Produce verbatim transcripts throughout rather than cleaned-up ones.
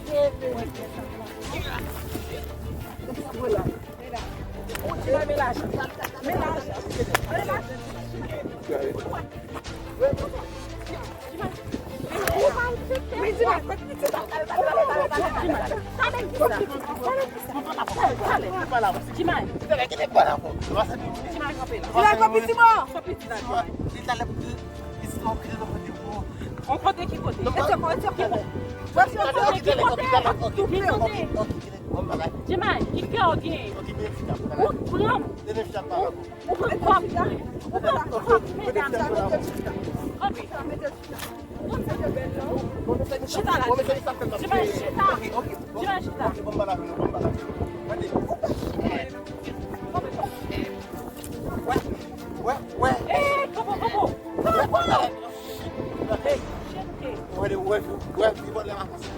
Jimay, kanpe la. Jimay, kanpe la. Jimay, kanpe, Simon. Sò piti la, Jimay. On kote ki kote? Ete kon, ete kon. Ki kote? Ki kote? Ki kote? Jimay, ki kè w genyen? Ou pran m. Ou pran kòb mwen. Ou pran kòb mwen, medam. Kanpe. Chita la, Jimay. Jimay, chita. Jimay, chita. Wè, wè, wè. Ey, kanpe, kanpe. Kanpe. Ey, chita. Wè, wè, wè, wè, vòlè la.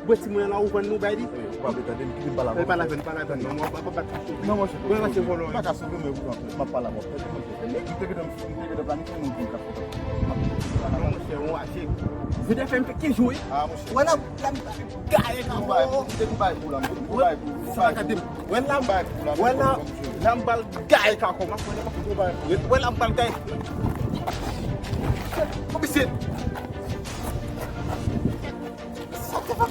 Bwè timoun an la ou vann nou bay li. Ou pa vle tande m, kite m pale avè w. Li pa laven, li pa laven non, mwen pa pa bat. Non, monchè, mwen pa se vòlò. M pa ka sove, men pou m ap pale avè w. M te gentan, m te gentan planifye moun pou m ka fè. Non, monchè, ou aje. Vide fè m fè kenz jou, wi. Ah, monchè. Wè la, la m gaye kanko. Ou bay, ou bay pou la, ou bay pou, ou bay pou. Sa pa gade m. Wè la, wè la, la m bal gaye kanko. Wè la m bal gaye. Komisè. Sa te pa.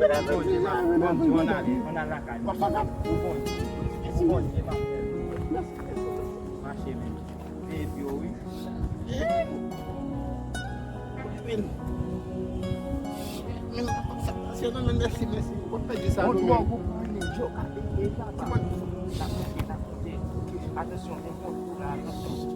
Bondye, bondye, ann ale, ann al lakay nou. Pou bondye, pou bondye, mache men. Veye pye w wi. Men, men, men, mèsi, mèsi. Ou pa pèdi sa, non, men. Atansyon, men, kontou la, atansyon.